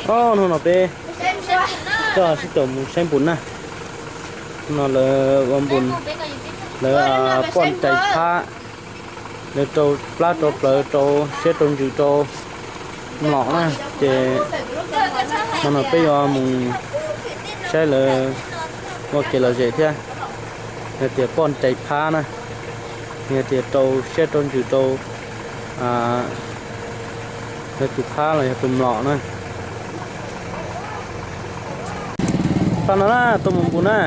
Ob hnub no peb coj sib caum mus saib npus na. No lawv ua npus, lawv poj ntais phab, lawv rau plab rau plawv rau siab rau ntsws rau mlom na. Ces no no peb yuav mus saib lawv ua kev lom zem thiab. Yog tias poj ntais phab na, yog tias rau siab rau ntsws rau lawv tus phab los yog tus mlom na. Pab no na, tuaj mus npus na,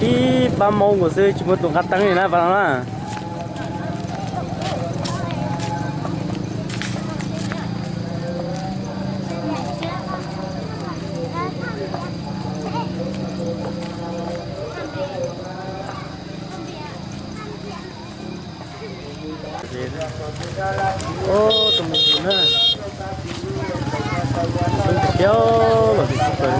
ib pab Hmoob nkaus xwb tsis muaj tus nqa teeb li na pab no na. Ub, tus mus npus na, peb mus tiag los tus tsis pawg.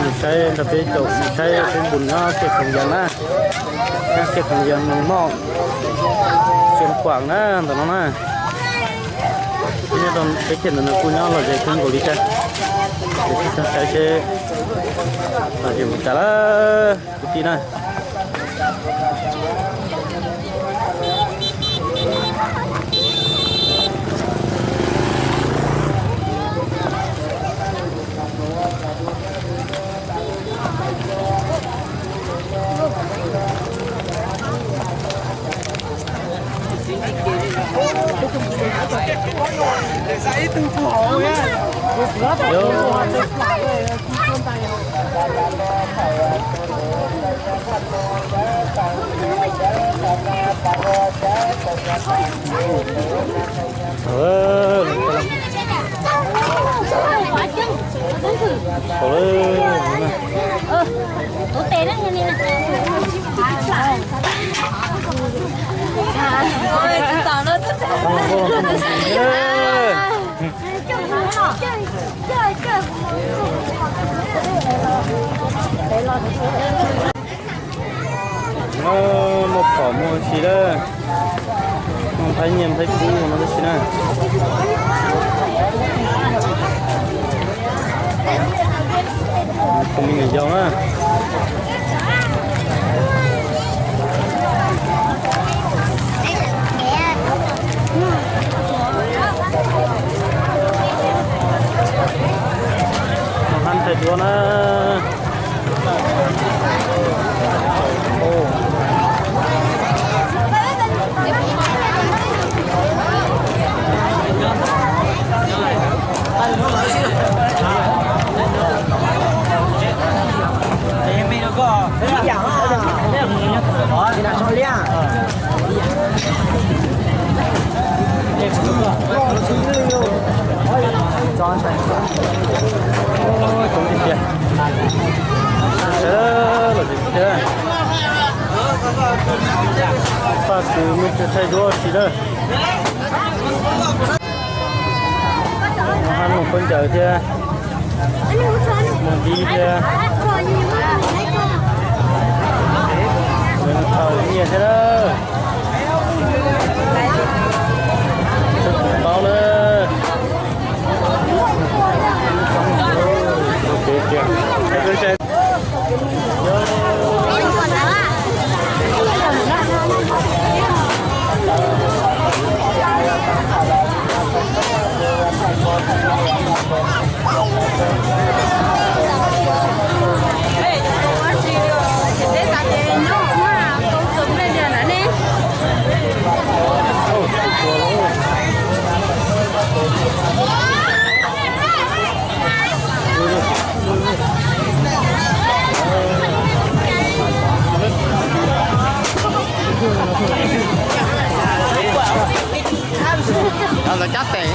Mus saib nrog peb caum mus saib peb npus nyob Xiaj Khoom Yees na, nyob Xiaj Khoom Yees mus noj Xeev Khuam na ntawm no na. Nyob rau teb chaws ntawm no kuj nyob lom zem kawg nkaus li cas, es sib cog saib seb lom zem mus cas lawm kwv tij na. Muaj phom muaj si lawm, muaj nplhaib nyiaj nplhaib kub no tab si na. Tus me nyuam yaus na. Hab nthaij duab na. Paj kws muaj thaij duab si lawm. Hab muaj khaub ncaws thiab, muaj dib thiab, thaum nyiaj thiab na. Txhob kuv paub na. Lawv cab tes.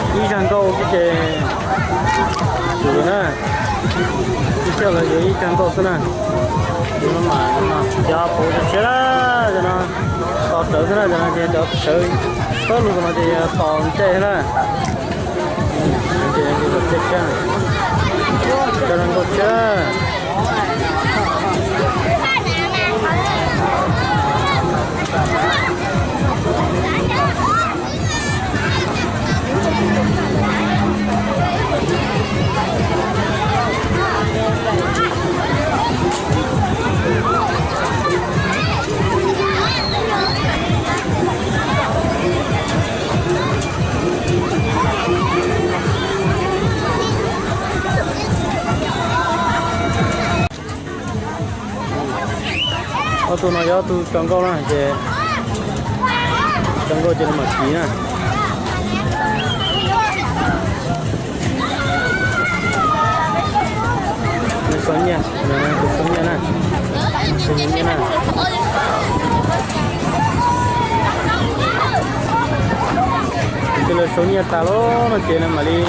Ib zag nkauj xwb ces xum na, ib txhia los yuav ib zag nkauj xwb na. Cov pauv tshiab tshiab na, cov no tos rawv xwb na, cov no ces cov sawv, pab lus no ces tos ntsej na. Cov no nkauj tshiab. Ob tug no yog ob tug cov nkauj na ces, cov nkauj ces nws mam kiv na. Nws sau nyiaj, nws sau nyiaj na. Nws sau nyiaj na. Ces lawv sau nyiaj tas lawm no ces nws mam li,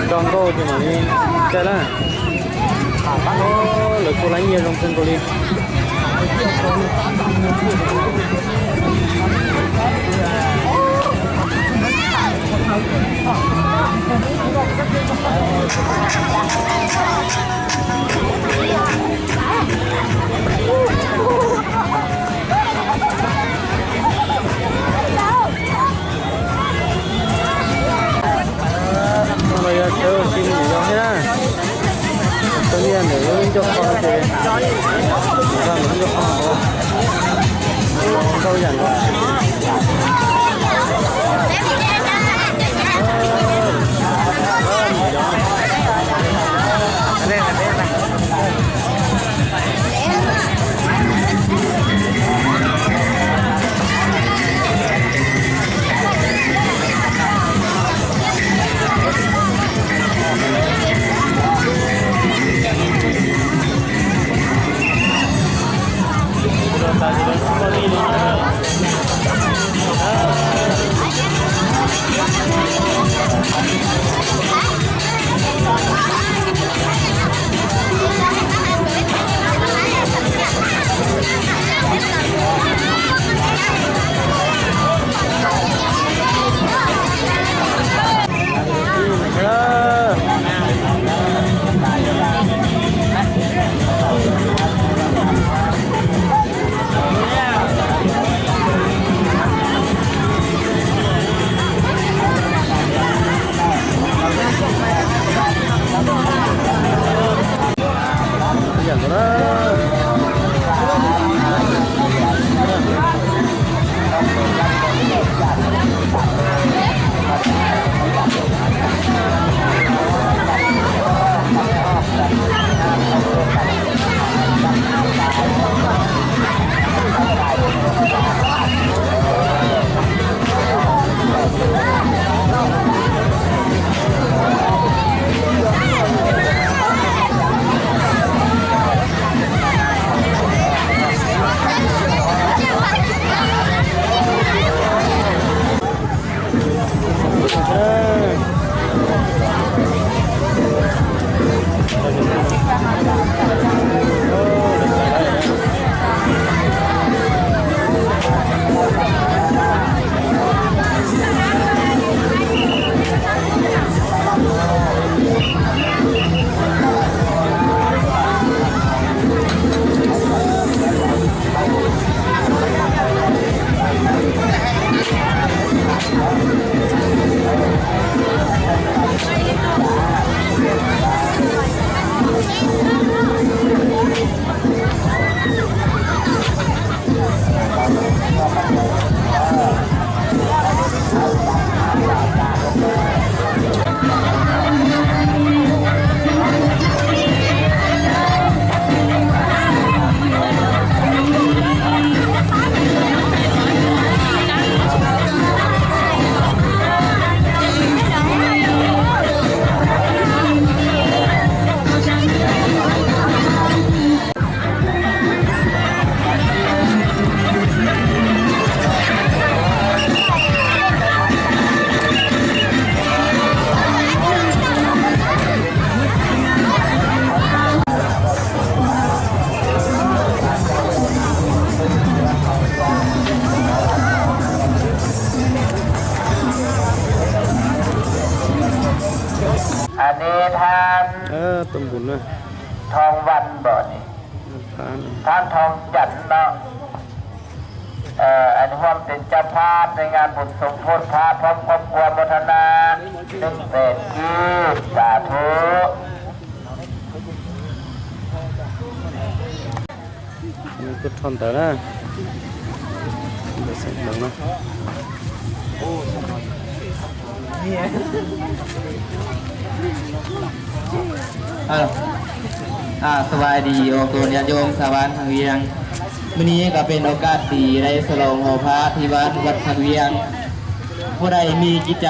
cov nkauj ces mam li caij na. Lawv kuj laib nyiaj zoo kawg nkaus li. Los yog sawv ua si me nyuam yaus thiab na. Tau nyiaj ntawm lub ncauj qhov ces, ntawm lub ncauj qhov no, nkauj yam nkaus. Thab Thoob Npus na, Thoob Vas npog ni, Thab Thoob Cas no. Anh Huômเป็นเจ้าภาพในงานบุญสมโภชนา พร้อมครอบครัวโมทนา หนึ่งแสน กีบ สาธุ Tuaj rho ntawv na. Ntawv xeem Hmoob na. สบายดี โอ กลุ่มญาติโยมชาวบ้านพังเวียง มื้อนี้ก็เป็นโอกาสดีได้ฉลองหอพระที่บ้านวัดพังเวียง ผู้ใดมีจิตใจ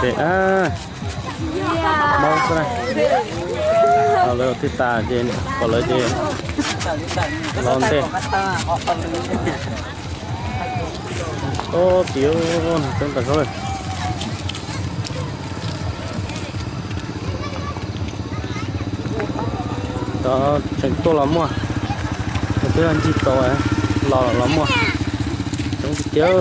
Ces, a, Hmoob xwb na. Lawv twb tas ces kom lawv ces los ntej. Ob tiav tseeb tas zog. Tseem tuaj los muaj, twb ncig tau los los muaj. Tseeb tiag.